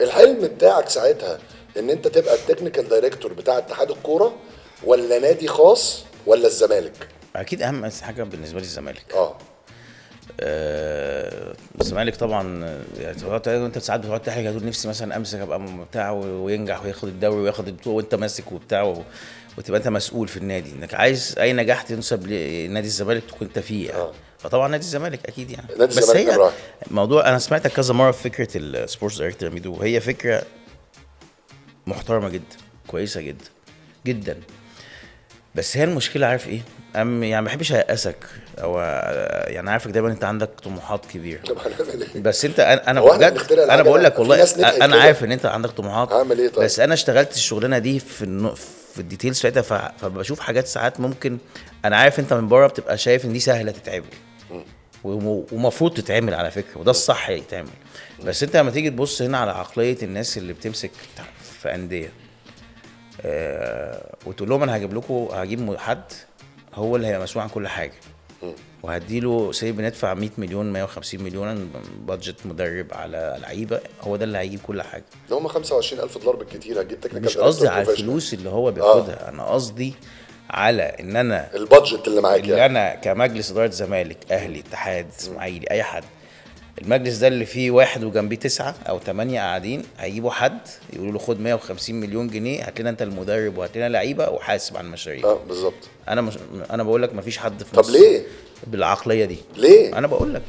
الحلم بتاعك ساعتها ان انت تبقى ال technical director بتاع اتحاد الكورة ولا نادي خاص ولا الزمالك؟ اكيد اهم حاجة بالنسبة لي الزمالك. الزمالك طبعا، يعني انت ساعات بتقعد تحكي، هتقول نفسي مثلا امسك ابقى بتاع وينجح وياخد الدوري وياخد البطولة وانت ماسك وبتاع وتبقى انت مسؤول في النادي، انك عايز اي نجاح تنسب لنادي الزمالك تكون انت فيه يعني. فطبعا نادي الزمالك اكيد يعني. نادي بس الزمالك هي نمرة واحد. موضوع انا سمعتك كذا مرة في فكرة ال sports director ميدو، وهي فكرة محترمه جدا، كويسة جدا جدا، بس هي المشكلة عارف ايه؟ يعني ما بحبش ايأسك او يعني عارفك دايما انت عندك طموحات كبيرة. طب هنعمل ايه؟ بس انت انا هو احنا بجد بنخترع انا العجلة؟ بقول لك في والله ناس نجحت انا كده. عارف ان انت عندك طموحات. هعمل ايه طيب؟ بس انا اشتغلت الشغلانة دي في ال details بتاعتها، فبشوف حاجات ساعات ممكن، انا عارف انت من بره بتبقى شايف ان دي سهلة تتعمل ومفروض تتعمل على فكره، وده الصح يتعمل، بس انت لما تيجي تبص هنا على عقلية الناس اللي بتمسك في اندية وتقول لهم انا هجيب لكم، هجيب حد هو اللي هيبقى مسؤول عن كل حاجة وهديله say بندفع 100 مليون، 150 مليون budget مدرب على لعيبه، هو ده اللي هيجيب كل حاجه. ده هم 25000 دولار بالكتير هتجيب technical مش قصدي على الفلوس اللي هو بياخدها، انا قصدي على ان انا ال budget اللي معاك اللي يعني. انا كمجلس ادارة زمالك، اهلي، اتحاد، اسماعيلي، اي حد، المجلس ده اللي فيه واحد وجنبيه تسعة او ثمانية قاعدين هيجيبوا حد يقولوا له خد 150 مليون جنيه، هات لنا انت المدرب وهات لنا لعيبة وحاسب على المشاريع. اه بالظبط. انا مش انا بقول لك مفيش حد في طب مصر ليه؟ بالعقليه دي. ليه؟ انا بقول لك.